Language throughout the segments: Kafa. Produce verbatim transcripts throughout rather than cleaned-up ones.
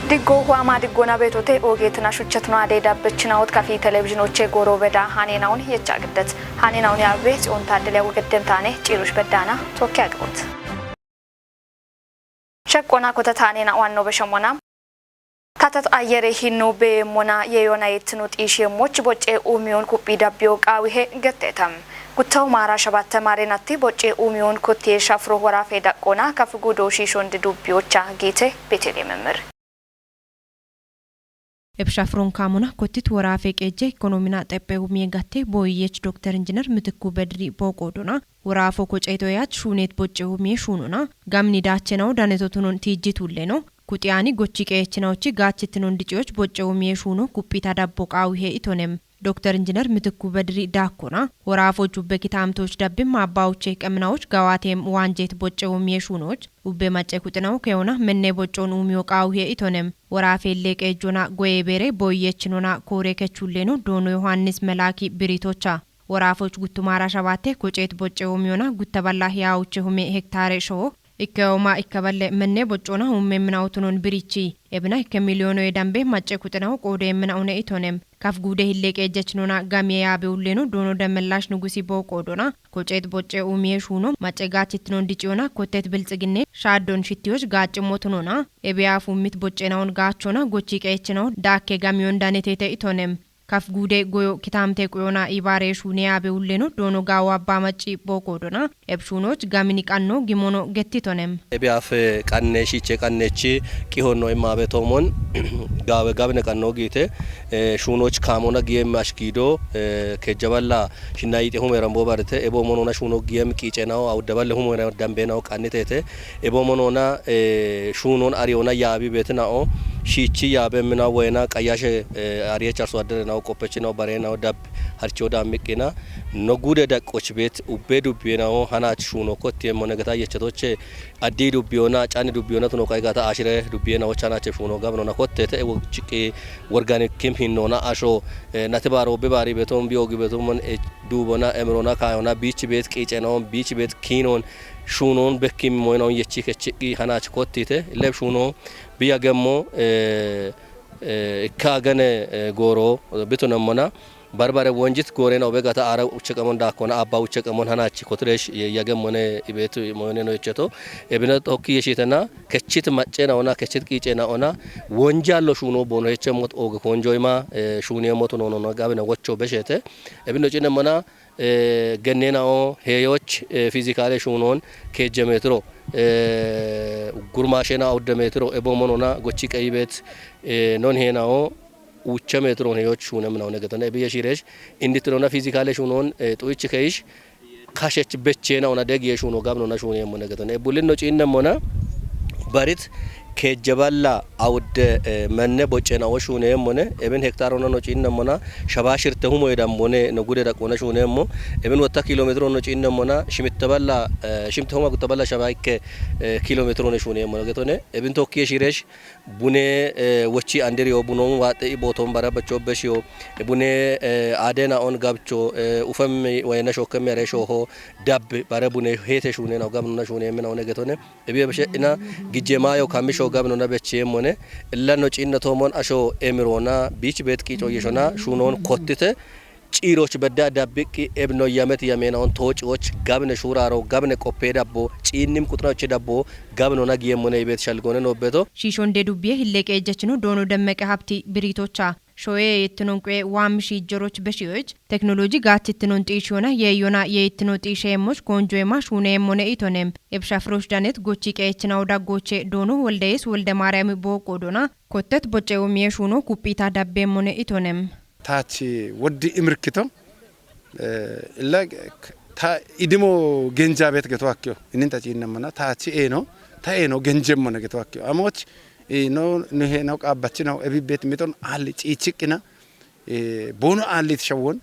Diggo huama diggona beetote oogeetina shuchatino adee dabbechinaut kafi televizhinoche gooro beda hanenaun yecha giddet. Hanenaun yaabbe Tsiyoon Taaddele wogedden taane ciirush beddaana tookki agiroot. Sheqqona kotataanena wanno beshemmona. Tatat ayyere hinnu beemmona yeeyona yettinu xiisheemmoch bocce uumiyoon kuphi dabbiyo qaawihe getteeta. Guttawu maara shabatte maarenatti bocce uumiyoon kottiye shafuro woraafe daqqoona kafi gudo shiishondi dubbiyocha giite Beeteliheem Immir. Ebsha firon kaamona kottit woraafe qeejje ikonomina xephe umiye gatte booyyeech Dokter Injiner Mitikku Bedri booqoodona. Woraafo koceeto yaach shuuneet bocce umiye shuunona. Gamni daachenawo daneto tunon tiijji tulleno. Kuxiyaani gochi qeechinawochi gaachittinon diciyoch bocce umiye shuuno kuphita dabbo qaawihe itonem. Dokter Injiner Mitikku Bedri daakkona. Woraafo jubbe kitaamtooch dabbim maabbaawoche qeminawoch gawaateem waanjeet bocce umiye shuunoch. Ubbe macce kuxinawu keyona menne boccoon uumiyo qaawihe itonem. Woraafeellee qeejjona goyee beere booyyeechinona koore kechulleeno doono Yohaannis Melaaki biriitocha. Woraafoch guttumaara shabatte koceet bocce uumiyona gutta balla hiyawuche hume hektaare shoo. Ikkeyooma ikkaballe menne boccoona humme minawu tunon birichi. Ebina ikke miliyoonoye dambe macce kuxinawu qoode minaune itonem. Kaf guude hille qeejjechinona gamiye yaabe ulleno doono Demmellash Nugusi booqoodona. Koceet bocce uumiye shuuno macce gaachittinon diciyona kottet bilxiginne shaaddon shittiyoch gaaccimmo tunona. Ebiya fummit boccenawon gaachona gochi qeechinawo daakke gamiyon danetete itonem. Kaf guude goyo kitaamte quyona ibaare shuune yaabe ulleno doono gaawo abba macci booqoodona. Eb shuunoch gamini qanno gimono gettitonem. Ebiyafe qanne shiiche qannechi qihonno immaabe toomon gaawe gabine qanno giite, eh, shuunoch kaamona giyem ashgiido, eh, kejjaballa shinna yixe humeeran boobarite, ebo monona shuuno giyem qiicenawo, awuddaballe humeeran dambenawo qanniteete, ebo monona, eh, shuunon ariyona yaabi beetinawo, shiichi yaabe mina woyena qayyashe, eh, ariyech arso adderenawo qoppechinawo bareenawo dab harcho daammiqqina, no gude daqqoch beet ubbe dubbiyenawo hanaach shuuno kottiyemmo negeta yechetoche, addi dubbiyona, cani dubbiyona tuno qaygata ashire dubbiyenawo chanache shuuno gabnona kottete, ewo chiqqi worgani kim hinnona asho, eh, nati baaro bi baari beton bi ogi beton mon, eh, duubona, emirona, kaayona, biich beet qiicenon, biich beet kiinon, shuunon bekkim moynon yechi kechiqqi hanaach kottite, leb shuuno bi yagemmo, eh, eh, ikka agane, eh, gooro bitunemmona, barbare wonjit goorena obe gata aara uche qamon daakkona, abba uche qamon hanaach kotiresh ye-, yagemmone ibeetu moyoneno yecheto, ebina tokki yeshitena, kechit maccena ona, kechit qiicena ona, wonjallo shuuno boono hechemmot ooge konjoyma, eh, shuunemmotu noonona gabine wocho beshete, ebino cinemmona, eh, genneena'o heeyoch, eh, fizikaale shuunoon keejje meetiro, eh, gurmaashena awudde meetiro ebo monona gochi qeyibeet, eh, non heena'o uucha meetiroon heeyoch shuune minawone getone. Ebi yeshiresh indittinona fizikaale shuunoon, eh, xuich keyish kashech becheena'ona degiye shuuno gabnona shuuneemmone getone. Ebullinno ciinnemmona barit keejje balla awudde, eh, menne boccena'o shuuneemmone, ebin hektaarona no ciinnemmona, shaba shirte humoy dambone no gude daqqona shuuneemmo, ebin wotta kiilo meetiro no ciinnemmona, shimitte balla, eh, shimte huma gutta balla shaba ikke, eh, kiilo meetiro ne shuuneemmone getone, ebin tokkiye shiresh, bune, eh, wochi andiriyo, bunon waaxe i booton bara becho beshiyo, bune, eh, adena on gabcho, eh, ufem wayna shokem yare shoho, dab, bare bune hete shuunena, gabnona shuunemena one getone. Ebi ebishe ina gijje maayo kamisho gabnona becheemmone. Illa no ciinna toomon asho emirona, biich beet qiico yeshona, shuunon kottite, ciiroch bedda dabbiqqi ebno yamet yamena on tooci och, gabne shuuraro, gabne qoppe dabbo, ciinnim quxinoche dabbo, gabnona giyeemmone ibeet shalgone noobbeto. Shiishon de dubbiye hille qeejjechino doono Demmeqe Habti biriitocha. Shoye yettinon quye waammi shiijjoroch beshiyoch, teknoloji gaachittinon xiishiyona yeeyona yeettino xiisheemmoch koonjoyema shuuneemmone itonem. Ebsha firosh danet gochi qeechinawo daggooche doono Woldeyes Woldemaariyami booqqoodona, kottet bocce umiye shuuno kuphita dabbeemmone itonem. Taach woddi imirkito, eh, illa ta idimo genja beet geto akkiyo. Inin ta ciinnemmona, taach eeno, ta eeno genjemmona geto akkiyo. Amoch, eh, no, no heeno qaabbachinaw ebi beet miton aalli ciichiqqina, eh, boono aallit shawwon,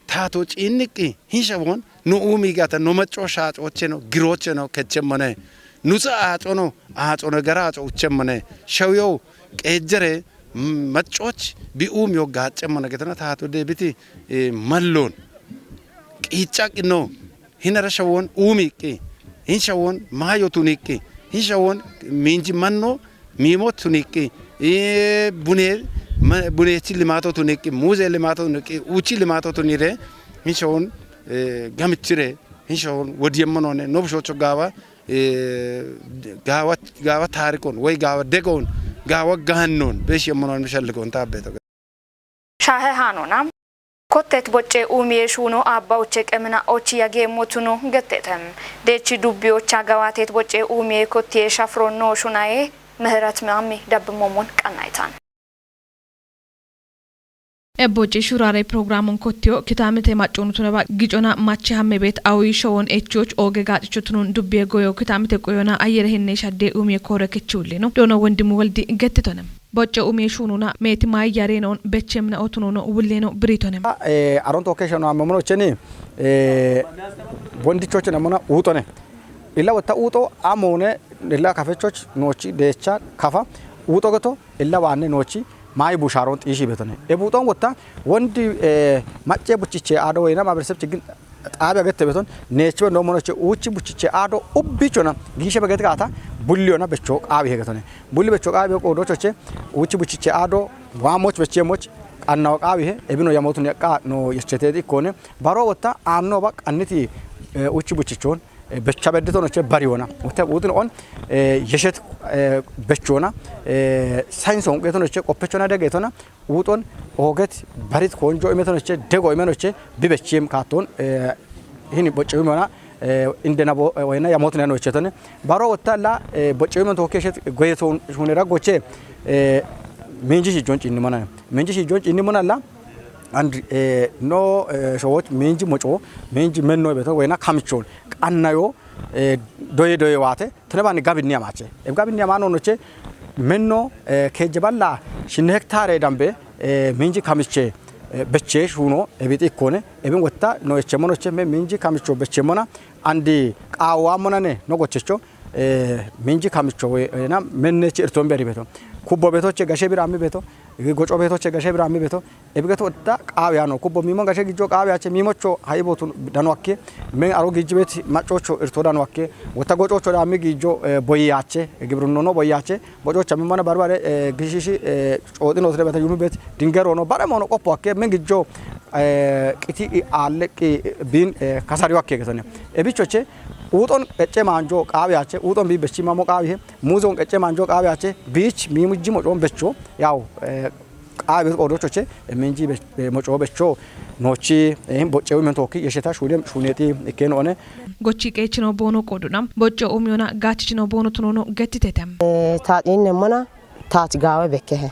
taato ciinniqqi, hin shawwon, no uumi gata, no macco shaacocheno, girocheno kechemmone. Nu sa aacono, aacono gara aaco uchemmone. Shawyow, qeejjere, m-, maccoch, bi uumiyo gaaccemmone getana, taato deebiti, eh, malloon. Qiiccaqqi no, hinara shawwon uumiqqi, hin shawwon maayo tuniqqi, hin shawwon miinji manno miimo tuniqqi, Ee, bune, ma-, bunechi limato tuniqqi, muze limato tuniqqi, uchi limato tunire, hinshon, ee, gamichire, hinshon, wodiyemmonone, no bushocho gawa, ee, gawa, gawa tarikon, woy gawa degon, gawa gahannon, besh yemmonon mishalligon tabbeto. Shaahe haanona. Kottet bocce umiye shuuno abba uche qemina ochi yageemmotuno gettetem. Deechi dubbi ocha gawatet bocce umiye kottiye shafronno shunaye Meheret Maami dabbi momon qannaytan. Ebboci shurare programun kottiyo kitamete maccunu tuneba gicona machi hamme bet awi showon echoch oge gacicho tunun dubbiye goyo kitamete qoyona ayere hinne shadde umiye kore kechullino. Dono wondimu woldi gettitonem. Bocce umie shuununa meeti maayyareenon bechemna otunono wulleno biriitonem. Eh, aronto kesha no amono cheni, eh, bondi choche namona uto ne. Illa wata uto amone illa kafechoch nochi decha kafa uto geto illa wane nochi mai busharon tishi betone. E buton wata wondi, eh, macce buchiche ado wena maberseb chigin xaabiya gette beton neechi bendo monoche uuchi buchiche aado ubbichona giishe beget gaata bulliyona becho qaawi hegetone. Bulli becho qaawi qoodochoche uuchi buchiche aado waamoch bechemoch qannawo qaawi he ebino yamotun yaqqa no yechete ikkone baro wotta aanno ba qanniti, eh, uuchi buchichon, eh, becha bedditonoche bariyona. Wotte uutin on, eh, yeshet, eh, bechona, eh, sainson getonoche qoppechona degetona uuxon ooget barit konjo imetonoche dego imenoche bibechim kaaton, eh, hini bocce umona, eh, indena bo-, eh, wayna yamot neno echetone. Baro wottalla, eh, bocce umen toke eshet goyeton hunera goche, eh, minji shijjon cinni mona. Minji shijjon cinni mona la and, eh, no, eh, showot minji moco, minji menno beto wayna kamichon qannayo, eh, doye doye waate tone bani gabinni amache. Eb gabinni amano noche menno, eh, keje balla shinne hektare dambe, eh, minji kamiche, eh, beche shuno ebiti ikkone. Ebin wotta no eche monoche me minji kamicho beche mona andi qawa monane no gochecho, eh, minji kamicho we, eh, na menne chi irton beri beto. Kubbo betoche gashe birami beto. Goco betoche gashe birami beto. Ebigeto da qaawi ano kubbo mimo gashe gijjo qaawi ache mimocho haibotun dano akke men aro gijjibet macocho irto dano akke wota gococho da mi gijjo, eh, boyi ache gibrunno no boyi ache bococha mimana barbare, eh, gishishi, eh, codino tre beta yumi bet dingero no bare mono qoppo akke men gijjo, eh, qiti i alle qi bin, eh, kasari akke getone. Ebichoche uuxon qecce manjo qaawi ache uuxon bi bechi mamo qaawi he muuzon qecce manjo qaawi ache bich mimujji mocon becho yaw, eh, Qaabe qoodochoche, eh, minji be-, be-, moco becho, nochi, eh, bocce umen toki, yesheta shune, shuneti, ikkeno one. Gochi qeechino boono qooduna, bocco umiyona gaachichino boono tunono gettitetem. Eh, taaxinne mona, taach gaawe bekkehe.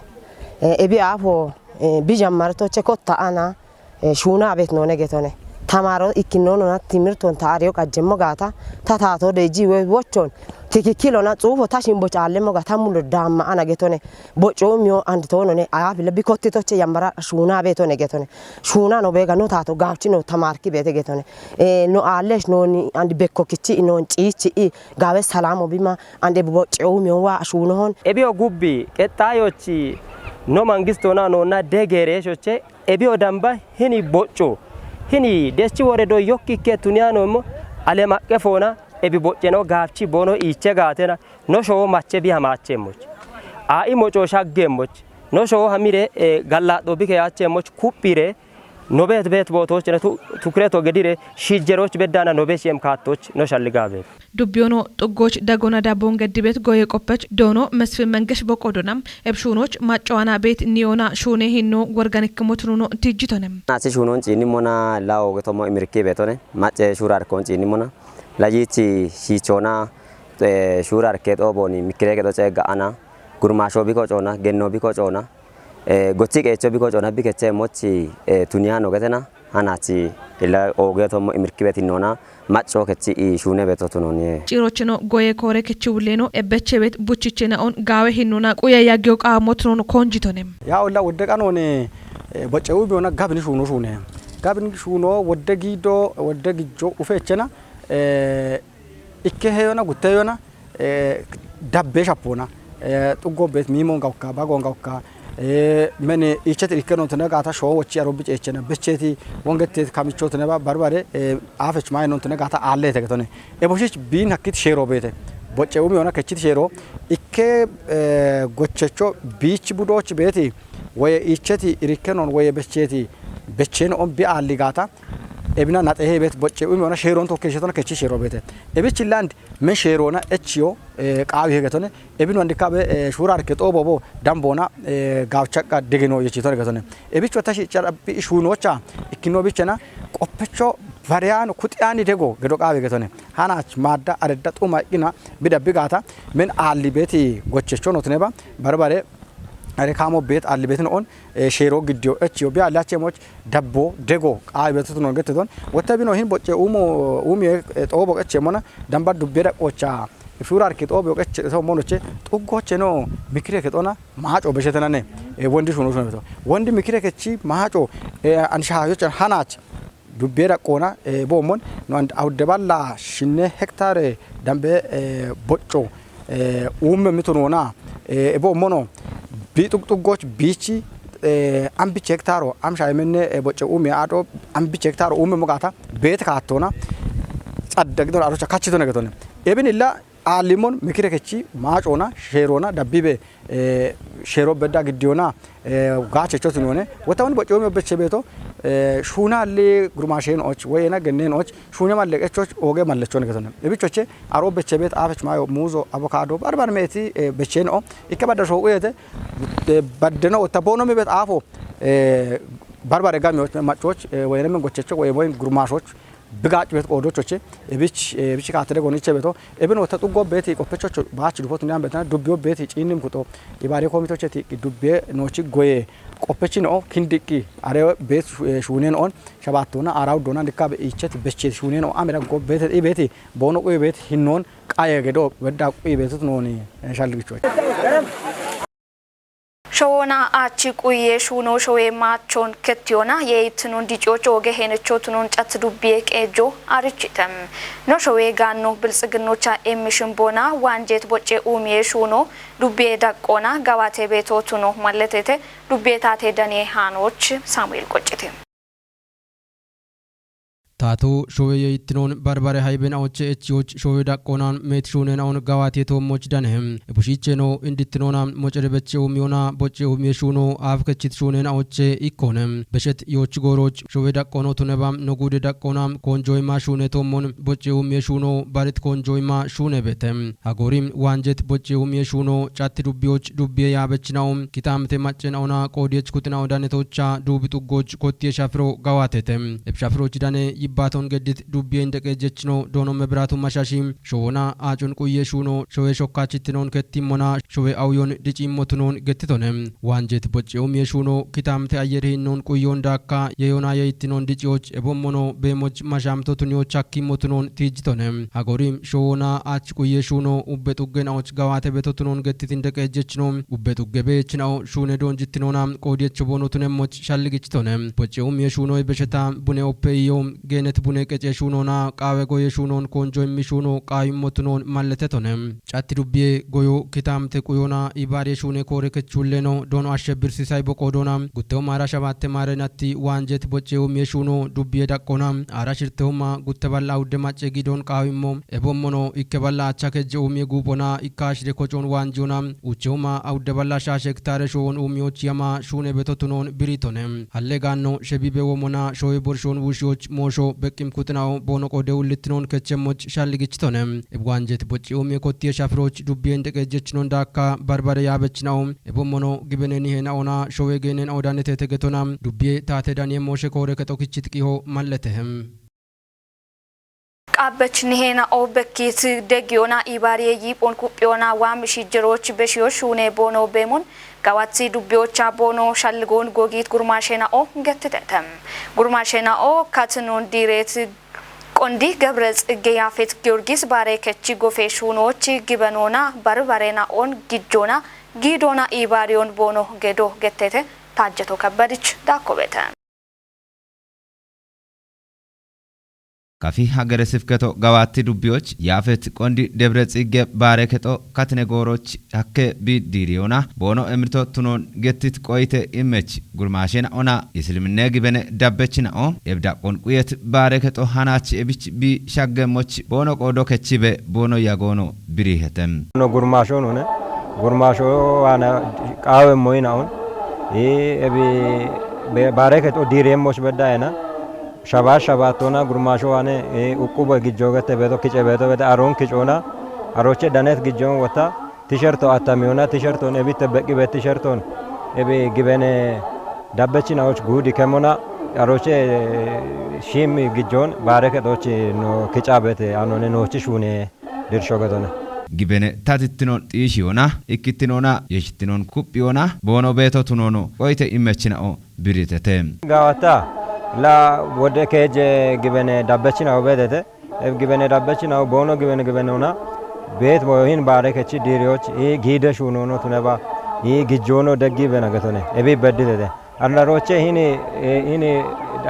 Eh, ebi aafo, eh, bi jammartoche kotta ana, eh, shuuna abet none getone. Tamaro ikkinonona timirton ta ariyo qajjemmo gaata, ta taato deji we wochon, tikikkilona xuufo ta shimbo caallemmo ga ta mulo daamma ana getone. Bocco umiyo and toonone, ayafile bikottitoche yambara shuuna beetone getone. Shuuna no beega no taato gaawchi no tamarki beete getone. Eh, no aallesh nooni and bekko kichi noon ciichi i gaawe salamo bima and bocco umiyo wa shuunohon. Ebiyo gubbi qexxaayochi no mangistona noonna degeereeshoche ebiyo damba hini bocco hini dechi woredo yokkikke tuniyano mo ale maqqe foona ebi bocceno gaafchi boono iiche gaatena no showo mache bi hamaachemmoch. Ai moco shaggemmoch. No showo hamire, eh, gallaxo bike yaachemmoch kuphire. No bet bet bootochne tu-, tukreto gedire shijjeroch beddana no beshem kaattoch no shalligabe. Dubbiyono xuggoch dagona dabbon geddibet goye qoppech doono Mesfin Mengesh boqodona ebshuunoch maccoana bet niyona shuune hinno worganikkimotununo tijjitonem. Nasi shuunon ciinnimona la oge tommo imirki betone, macce shuurarkon ciinnimona. Layichi shiichona, eh, shuurarke xooboni mikkireke xoche ga'ana, gurmaasho biko coona, genno biko coona, eh, gochi qeecho biko coona, bikeche mochi, eh, tuniya no getena, hanachi illa oge tommo imirki betinona, macco kechi i shuune beto tunoni. Cirochino goye koore kechi wulleno, ebbeche bet buchichena on gaawe hinnona, quye yaggiyo qaamo tunon konjitonem. Ya olla wodde qanone, eh, bocce ubiona gabini shuuno shuune. Gabini shuuno wodde gido, wodde gijjo ufechena, eh, ikke heyona, gutte heyona, eh, dabbe shapona, eh, xuggo bet mimon gawka, bagon gawka, eh, mene icheti ikke non tene gata showo wochi arobi cechena, becheti wongete kamicho tene ba barbare, eh, afech mai non tene gata alle te getone. E boshich bin hakkit shero bete. Bocce umiyoona kechiti sheero ikke gochecho biichi budoochi beeti woye iicheti irikkenon woye becheeti becheeno'on bi aalli gaata ebina naxehe beet bocce umiyoona sheeroon tokkeeshetona kechi sheero beete. Ebichi land men sheeroona echiyo qaawi hegetone ebinu andikka be shuuraarke xoobobo damboona gaawchaqqa degeno yechitone getone. Ebicho ta shiicha dhabbi ishuunoocha ikkino bichena qoppecho bariyano kuxiyaani dego gedo qaawi getone. Hanaach maadda aredda xuma iqqina bidabbi gaata men aalli beeti gochecho notineba barbare are kaamo beet aalli beetin on sheero giddiyo echiyo bi aalli achemoch dabbo dego qaawi beetu non getteton. Wotta bino hin bocce uumo uumiye xoobo qechemona damba dubbe daqqoocha shuuraarki xoobo qeche so monoche xuggocheno mikire kexona maaco beshetenane wondi shuno shuno beto wondi mikire kechi maaco anshaayocha hanaach dubbe daqqoona boommon no and awudde balla shinne hektare dambe bocco uumme mitu noona e boommono bi xugxuggoch biichi ambich hektaro amsha emenne bocce uumme aadho ambich hektaro uumme mogaata beete kaattoona xadda gidon arocha kachitone getone. Ebin illa aallimon mikire kechi maacoona sheeroona dabbibe sheero bedda giddiyoona gaachechotinone wota woni bocce uume obbeche beeto shuunaalli gurmaasheen och woyena genneen och shuune malleqechoch ooge mallechon getone. Ebichoche aro obbeche beet aafech maayo muuzo avocado barbar meeti becheeno ikke badda shooqu yeete baddeno wotta boono mi beet aafo barbare gamiyoch machoch woyene men gochecho woye woyin gurmaashoch bigaac beet qoodochoche ebich ebich kaatede goniche beeto ebin wotta xuggo beeti qoppechocho baach dufotu niyan beetana dubbiyo beeti ciinnim kuxo ibaare koomitocheti dubbiye noochi goye qoppechino'o kindiqqi are beet shuuneno'on shabaattoona aarawu doona dikka be iicheti becheti shuuneno'o amira go beete i beeti boono quye beeti hinnoon qaye gedo wedda quye beetut nooni shalgichoch. Showona achi quye shuno showe machon ketiyona ye itunon dicocho oge henecho tunon chat dubbiye qejo arichitem. No showe ganno biltsiginnocha emishin bona wanjet bocce umiye shuno dubbiye daqqona gawate beto tuno malletete dubbiye tate dane hanoch Samuel qoccite. Taatu showe yeyittinoon barbare hayben awoche echiyoch showe daqqoonan meet shuunen awon gawaatiye toommoch danehe. Ebushicheno indittinoona mocere beche uumiyona bocce uumiye shuuno aaf kechit shuunen awoche ikkoone. Beshet yooch gooroch showe daqqoono tuneba nogude daqqoona koonjoyma shuune toommon bocce uumiye shuuno barit koonjoyma shuune beete. Hagoori waanjet bocce uumiye shuuno catti dubbiyoch dubbiye yaabechina'o kitaamte maccen awona qoodiyech kutina'o danetocha duubi xuggoch kottiye shafiro gawaatete. Eb shafiroch dane yibbaaton geddit dubbiye indeqe jechino doono mebiraatu mashashi showona aacun quye shuuno showe shokkachittinoon kettimmona showe awuyon diciimmotunoon gettitone. Waanjet bocce uumiye shuuno kitaamte ayyeri hinnoon quyon daakka yeyona yeyittinoon diciyoch ebommono beemoch mashaamtotuniyoch hakkimmotunoon tiijjitone. Hagoori showona aach quye shuuno ubbe xuggen awoch gawaate betotunoon gettitin deqe jechino ubbe xugge beechina'o shuune doonjittinoona qoodiyecho boonotunemmoch shalligichitone. Bocce uumiye shuunoy besheta bune oppe iyo geenet bune qece shuunoona qaawe goye shuunoon koonjo immi shuuno qaawimmotunoon malletetone. Catti dubbiye goyo kitaamte quyona ibaariye shuune koore kechuulleno doono ashshe birsi saybo qoodoona gutteho maara shabaatte maarenatti waanjet bocce uumiye shuuno dubbiye daqqona aara shirtehoma gutte balla awudde macce giidon qaawimmo ebommono ikke balla acha kejje uumiye guuphona ikka ashire kocoon waanjiyona uchehoma awudde balla shaashe hektaare shoowon uumiyoch yama shuune betotunoon biritone. Halle gaanno shebibe womona showe borshoon wuushiyoch moosho beqqim kutina'o boono qode ullittinoon kechemmoch shalligichitone. Eb waanjet bocci uumiye kottiye shafiroch dubbiyen deqe jechinon daakka barbare yaabechina'o ebommono gibene nihena'ona showe geenen awudanetete getona dubbiye taate daniye mooshe koore kexo kichit qiho malletehem. Qabbech nihena'o bekkit degiyona ibaariye yiiphon kuphiyona waa mishijjeroch beshiyo shuune boono beemon gawathi dubbiyocha boono shalligoon gogiit gurmaashena'o gettitetem. Gurmaashena'o katinon diireet qondi Gebre Tsigge Yaafet Giyorgis baare kechi gofe shuunoch gibenoona barbarena'on gijjoona giidoona ibaariyon boono gedo gettete. Taajjeto Kebbedich daakkobete. Kafi hagere sifketo gawaatti dubbiyoch yaafet qondi debre xigge baare kexo katine gooroch hakke bi diiriyona boono emirto tunon gettit qoyite immech gurmaashena ona isliminne gibene dabbechina'o ebdaqqon quyet baare kexo hanach ebich bi shaggemmoch boono qoodo kechibe boono yagoono birihetem. No gurmaasho nune, gurmaasho waana qaawe moyina un, i ebi be-, baare kexo diiriyemmoch bedda ena, shabaat shabaat toona gurmaasho waane, e, uqqubo gijjo gette beeto, kice beeto bete, aroon kicoona, arooche danet gijjoon wotta, tisherto attamiyona, tisherton ebitte beqqibe, tisherton ebi gibene dabbechina'och guudi kemona, arooche, e, shiim gijjoon baare kexoch no kica bete, anone noochi shuune dirsho gedone. Gibene tatittinon xiishiyona, ikkittinona, yeshittinon kuphiyona, boono beeto tunono, qoyite immechina'o biritete. Gawatta, la wode keje gibene dabbechina'o bedete, e gibene dabbechina'o boono gibene gibenona, beet moyo hin baare kechi diiriyoch, i giide shuunono tuneba, i gijjoono deggi bena getone, ebi bedditete. Arlarooche hini, e, hini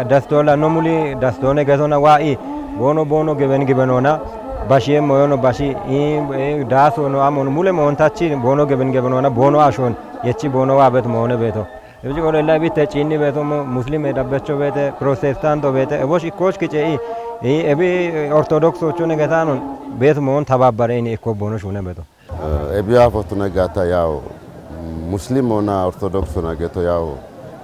dastola no muli dastone getona wa i, boono boono giben gibenona, bashiye moyono bashi, i, e, daasono amono mule moontachi boono giben gibenona, boono ashon, yechi boono wa bet moone beeto. Ebiji qore la bitte ciinni beeto mo-, Muslime dabbecho beete, Protestanto beete, ebosh ikkoch kice i, i, ebi Ortodoksochone getanon, beet moon tababbare ini ikko boono shuune beeto. Eh, ebi afotuna gata yaw, Muslim ona Ortodokso na geto yaw,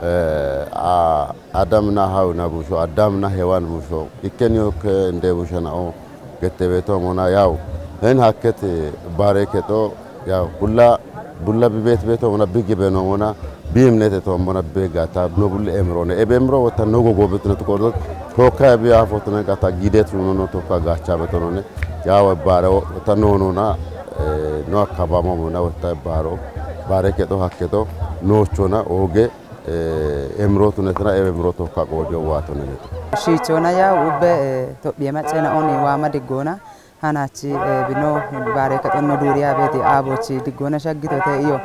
eh, a-, Adam na Haw na busho, Adam na Hewan busho, ikkeni okke nde busho na o, gette beeto mona yaw. Hen hakket, eh, baare kexo, yaw, bulla, bulla bi beet beeto mona, bi gibeno mona, bi imnete to mona, be gata, no bulle emrone. Ebe emro wotta no gogo betuna to kordo, toka ebi afotuna gata, gidet no no toka gacha betonone. Yaw baare wotta no no na, eh, no akkabamo mona wotta baaro, baare kexo hakketo, no chona, oge, eh, emro tunetna, ebe emro toka qoodiyo waato neneto. Shiichona yaw ubbe, eh, Tophiye maccena oni waama diggona, hanachi, eh, bino baare kexonno duuriya beeti aabochi diggona shaggitote iyo.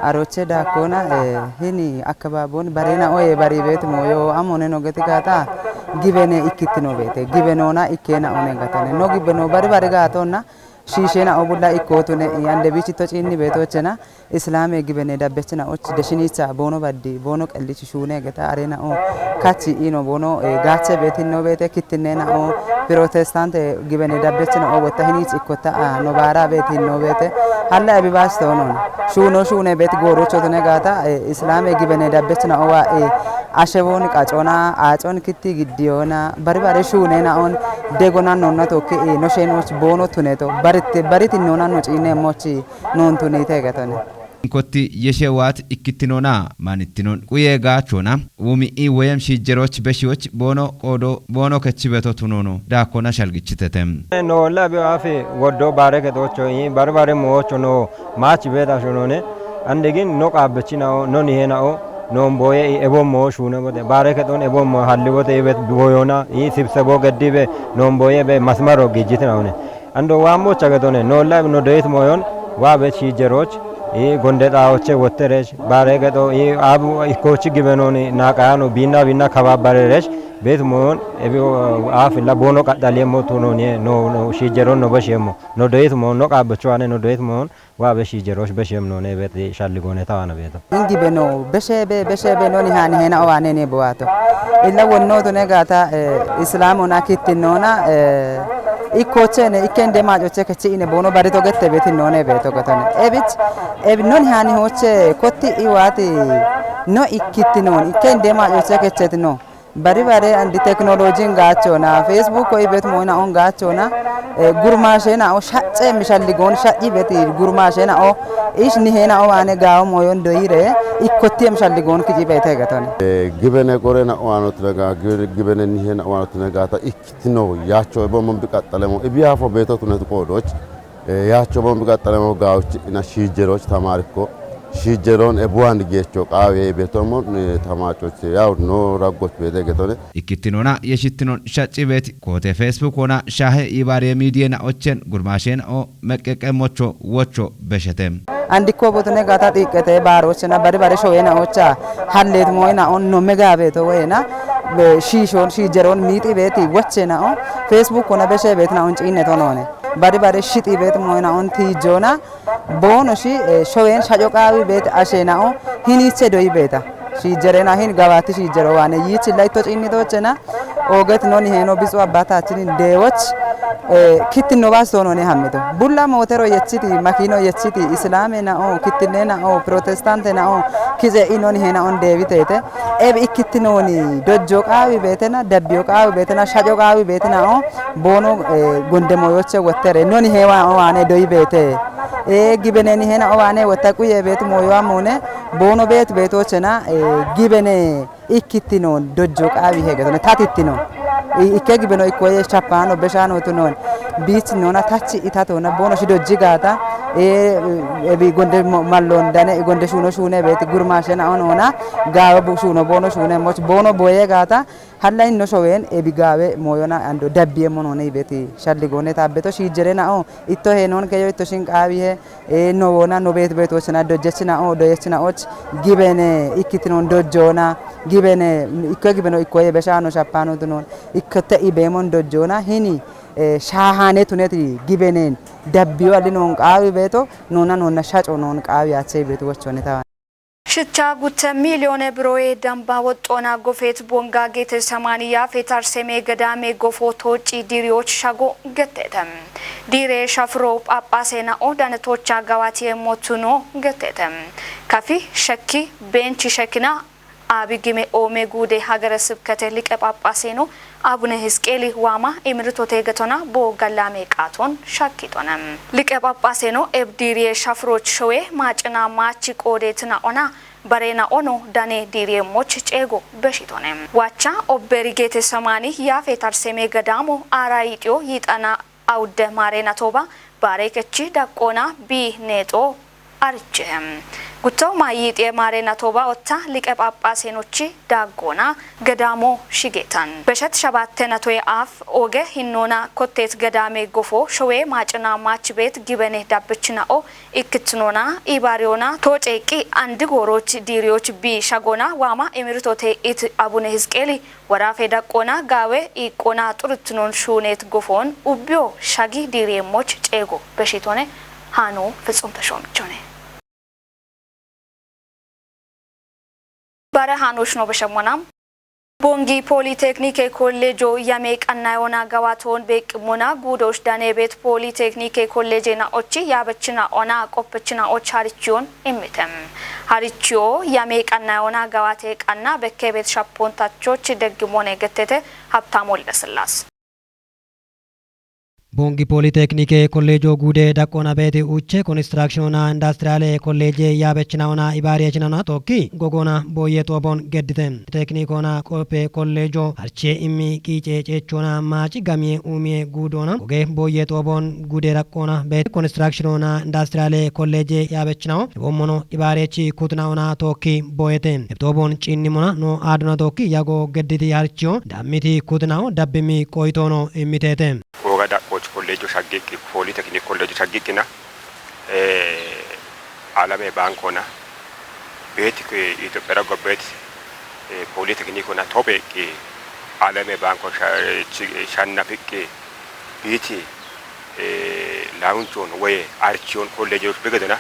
Arooche daakkona, eh, hini akkababon barena oye bari beet moyo amone no geti gata gibene ikkittino beete. Gibenona ikkena one gatone. No gibeno bari bari gatonna, shiishena o bulla ikkotune, i ande bichito ciinni beetochena, Islame gibene dabbechina och deshinicha boono baddi, boono qellich shuune geta arena o kachi ino boono, eh, gache beetinno beete, kittinnena o Protestante gibene dabbechina o wotta hinich ikkotta a no baara beetinno beete. Halla ebi bas toonon. Shuuno shuune beet goorocho tune gata, eh, Islame gibene dabbechina o wa, eh, ashewon qacona, acon kitti giddiyona, bari bari shuunena on degona nonna tokki, eh, no shenoch boono tuneto. Barit, barit nona no ciine mochi non tunite gatone. Inkotti yeshe waat ikkittinona, manittinon quye gaachona, umi i woyem shiijjeroch beshiyoch boono qoodo, boono kechi beto tunono, daakkona shalgichitete. No la bi afi woddo baare kexocho, i bari bari moocho no, maach beeta shunone, ande gin no qaabbechina o, no nihena o, non boye i ebo moo shuune bote, baare kexon ebo moo halli bote, i bet boyona, i sibsebo geddibe, non boye be masmaro gijjitina one. Ando waammocha getone, no la no deyit moyon, wa bet shiijjeroch, i gonde xaawoche wotteresh, baare kexo, i abu ikkochi gibenoni, naqayano, biinna biinna kababbareresh, bet moyon, ebi, o, afi la boono qaxxaliyemmo tunoni, no, no, shiijjeron no beshiyemmo, no deyit moyon, no qaabbecho ane, no deyit moyon, wa be shiijjeroch beshiyem none bet shalligoone tawana beeto. Ingi beno, beshe be, beshe be noni hani hena o wane ne boato. Illa wonno to ne gata, eh, Islamona kittinona, eh, ikkochene, ikkende majoche kechi ine boono barito gette betinone beeto gotone. Ebich, ebi noni hani hoche kotti iwati no ikkittinon, ikkende majoche kechetino. Bari bare andi teknolojin gaachona, Facebook ko ibet moyna on gaachona, eh, gurmaashena o shacce mishalligon shacci beti gurmaashena o ish nihena o wane gaawo moyon doyire ikkotti mishalligon kiji bete gatone. Eh, gibene gorena o anot naga, gibene, gibene nihena o anot naga ta ikkitino yaacho ebo mon bi qaxxalemo, ibi afo beeto tunet qoodoch, eh, yaacho mon bi qaxxalemo gaawchi ina shiijjeroch tamarikko, shiijjeron ebuwan geecho qaawe beetomo, eh, tamachoch yaw no raggoch beete getone. Ikkittinona yeshittinon shacci beeti koote Facebook ona shaahe ibaare midiye na ochen gurmaashen o meqqeqqe mocho wocho beshete. Andikko botone gata xiqqete baarochena bari bari shoyena ocha hallet moyna on no mega beeto wena Shiishoon shiijeroon miixi beeti woche na'o, Facebook ona beshe beeti na'on ciinne tonoone. Bari bare shixi beeti moy na'on tiijoona, boono shi, eh, shoween shaco qaawi beeti ashe na'o, hiniiche doyi beeta. Shiijerena hin gabaati shiijero waane yiichi layto ciinni tochena, ooget noni heeno bitsu abbataachinin deewoch, eh, kittinno baas toonone hammito. Bulla mootero yechiti, makiino yechiti, Islaame na'o, kittinne na'o, Protestante na'o, kize inoni heena on deewiteete. Ebi ikkittinooni dojjo qaawi beetena, dabbiyo qaawi beetena, shaco qaawi beetena o, boono, eh, gonde mooyoche wottere. Noni heewa owaane doyi beete. Eh, gibeneni heena owaane wotta quye beeti mooyo amoone, boono beeti beetochena, eh, gibene ikkittinoon dojjo qaawi heegetone tatittinoon. I-, ikke gibeno ikkoye shappaano beshaano tunoon. Biich noona tachi itatona boono shi dojji gaata. E, ebi gonde mo-, malloon dane gonde shuuno shuune beeti gurmaashe na'o noona gaawe bu-, shuuno boono shuune moch boono boye gaata. Halla inno shoween ebi gaawe mooyona ando dabbiye monoone ibeeti shalligoone taabbeto shiijjere na'o itto heenoon keyo itto shin qaawi he. Ee, no woona no beet beetoochina dojjechina o doyechina och gibene ikkitinoon dojjoona gibene ikko gibeno ikkoye beshaano shappaano tunoon ikkotte ibeemon dojjoona hini, ee, shaahaane tuneti gibeneen dabbiyo alli noon qaawi beeto noona noona shaco noon qaawi aachey beetu wochoneta. Shicha gutte miiliyoone biroye damba woxxoona gofeet bonga geete samaaniya feetar seme gadaame gofo tooci diiriyoch shago getteete. Diire shafiro phaaphaase na'o danetocha gawaatiye motuno getteete. Kafi shekki beenchi shekkina Abi Gime Oome Guude Hagere Sibkete Liqe Phaaphaase no Abune Hisqeeli waama imirtote getona bo gallaame qaaton shakkitone. Liqe Phaaphaase no eb diiriye shafiroch showe maacina maachi qoodeetina ona barena ono dane diiriye moch ceego beshitone. Wacha obbe rigeete samaani yaafetar seme gadaamo aara yixiyo yiixana awudde maarena tooba baare kechi daqqoona bi neexo ariche. Gutto maayiixiye maarena tooba otta liqe phaaphaase nochi daaggoona gadaamo shigeetan. Beshet shabatte natoye aaf ooge hinnoona kotteet gadaame gofo showe maacina maach beet gibene dabbichina o ikkitinoona ibaariyoona tooceeqqi andi gooroch diiriyoch bi shagoona waama imirtote it Abune Hisqeeli Woraafe daqqoona gaawe iiqqoona xuruttinon shuuneet gofoon ubbiyo shagi diireemmoch ceego beshitone. Haano Fitsum Teshoomichone. Bare haanosh no beshemmona. Bongi Politeknike Kollejo yame qannayona gawaton beeqqimmona guudosh daneebet Politeknike Kolleje na'ochi yaabechina ona qoppechina och harichiyon immitem. Harichiyo yame qannayona gawate qanna bekkeebet shappontachoch deggimone gettete Habtaam Woldesillaas. Bongi Politeknike Kollejo guude daqqoona beeti uche Konistirakshinona Indastiriyaale Kolleje yaabechina ona ibaariyechina ona tokki gogoona booye xoobon geddite. Teknikona qoppe kollejo harche immi qiice ceechona maaci gamiye uumiye guudoona goge booye xoobon guude daqqoona beeti Konistirakshinona Indastiriyaale Kolleje yaabechinawo ebommono ibaarechi kutinaona tookki boyete. Ebtoobon ciinnimona no aaduna tookki yago gedditi harchiyo daammiti kutinawo dabbimi qoyitoono immiteete. Googa daqqooch kolleejo shaggiqqi, Pooliteknik kolleejo shaggiqqina, ee, Alame Baankona, beeti ke Itophiya gobbeet, ee, Pooliteknikona tobeeqqi, Alame Baanko sha-, chi-, shannafiqqi, biiti, ee, laawunchoon woye archiyoon kolleejoch begedona,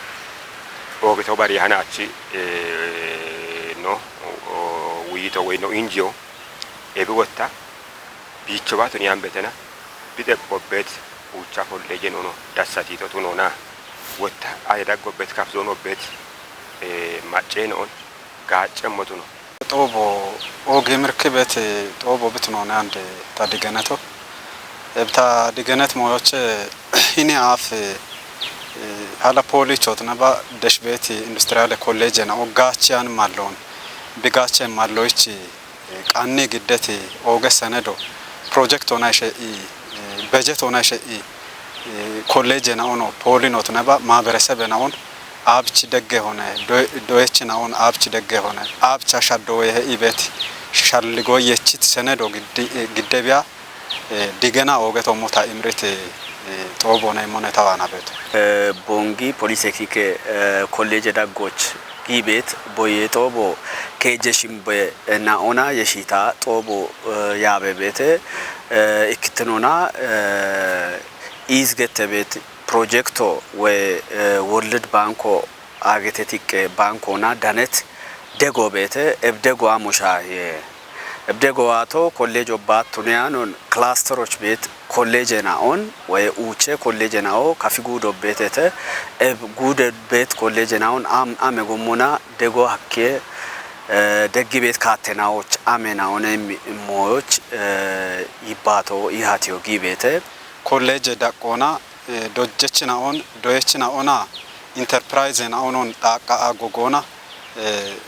oogito bari hanachi, ee, no, o, wuyito woy no injiyo, ebi wotta, biicho baatun yaan betena, bide gobbeet uucha kolleeje noono dassatiito tunoona, wotta aye dag gobbeet kaf zoon gobbeet, ee, maccee noon, gaacce motuno. Xoobo oogi mirkibet xoobo bitunoone ande ta digeneto. Ebta digenet mooyoche hini aaf, ee, hala poolichoot naba deshbeeti industiriyaale kolleejena oggaachiyan malloon, bigaachen malloyichi qanni giddeti ooge senedo pirojektoona ishe'i, bejeetoona ishe'i, kolleejena ono poolinot naba maaberesebena on aabchi degge hone, doy-, doyechina on aabchi degge hone, aabcha shaddo woye he'i beeti shalligoy yechit senedo giddi-, giddebiya, digena ooge tommota imrit, xoobona immone tawaana beeto. Bongi Politeknike Kolleeje daggoch Giibeet boye xoobo keejje shimbe na'ona yeshita xoobo yaabe beete ikkitinona iizgette beet pirojekto we World Banko agete tiqqe bankona danet dego beete ebdego amosha ye. Ebdego ato kolleej obbaattu ne anon klasteroch beet kolleeje na'on we uuche kolleeje na'o kafi guudo beetete eb guude beet kolleeje na'on am ame gommona dego hakke deggi beet kaatte na'och ame na'one mooyoch yibbato ihatiyo giibeete. Kolleeje daqqoona dojjech na'on doyech na'ona interpirayze na'onon dhaaqqa a gogoona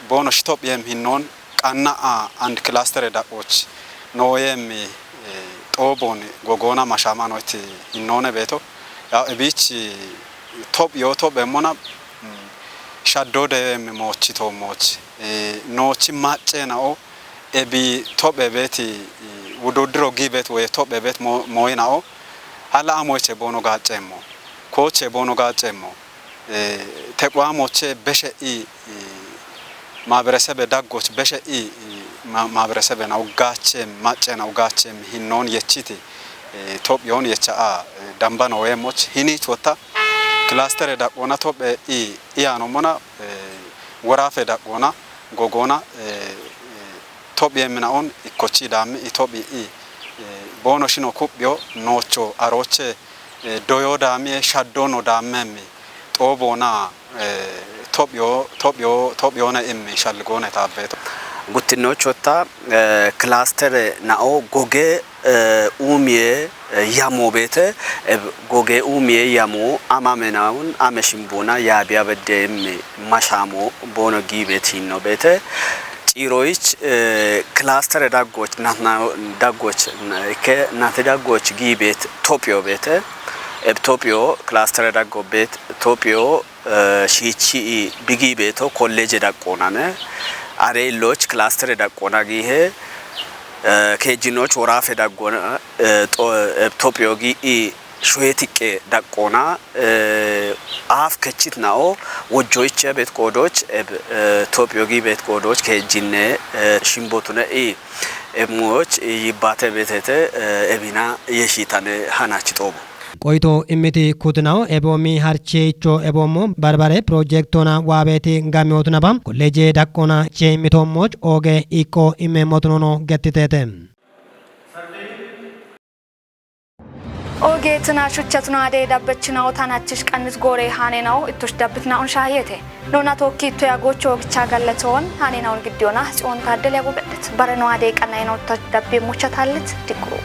boono shitophiyem hinnoon qanna a and kilastere daqqooch nooyem xoobon gogoona mashaamanoyti hinnoone beeto. Yaw ebiich tophiyo tophemmona shaddo deem moochito mooch noochi macce na'o ebi tophe beeti wududdiro giibeet woye tophe beet mooyina'o hala amoyche boono gaacceemmo kooche boono gaacceemmo tequwaamoche beshe i maaberesebe daggoch beshe i maaberesebe na ugaache macce na ugaache hinnoon yechiti tophiyoon yecha a damba nooyeemmoch hiniich wotta kilastere daqqoona tophe i iyaanommona woraafe daqqoona gogoona tophi yeemmina'on ikkochi daammi itophi i boono shino kuphiyo noocho arooche doyo daammi shaddono daammemmi xooboona tophiyo tophiyo tophiyoona immi shalligoone taabbeeto. Guttinnochotta kilastere na'o goge uumiye yamo beete goge uumiye yamo amamenaun ame shimbuna yaabiya beddeemmi mashaamo boono giibeet hinno beete ciiroyich kilastere daggoch natna daggoch ikke nati daggoch giibeet tophiyo beete eb tophiyo kilastere daggo beet tophiyo shiichi bigi beeto kolleeje daqqoonane are illoch kilastere daqqoona giihe keejjinoch woraafe daqqoona tophiyo gi i shoye tiqqe daqqoona aaf kechit na'o wojjoiche beet qoodoch eb tophiyo gi beet qoodoch keejjinne shimbotune i eb muyoch yibbaate beetete ebina yeshitane hanach xoobo. Qoyto immiti kutinaho eboomi harcheecho eboommo barbare pirojektoona waabeeti gamiyootinaba kolleeje daqqoona chee'mitoommoch ooge iqqo immeemmotunono gettiteete. Ooge tina shuchatuna ade dabbechinaho tanachich qannis goore haaneenaho ittush dabbitinaon shaahiyete. Noona tookki ittoya goocho oogichaa gallatoon haaneenaon giddiyoona tsi'oon taaddel yago beddet. Bareno ade qannayenoottach dabbe mucha taallit digguru.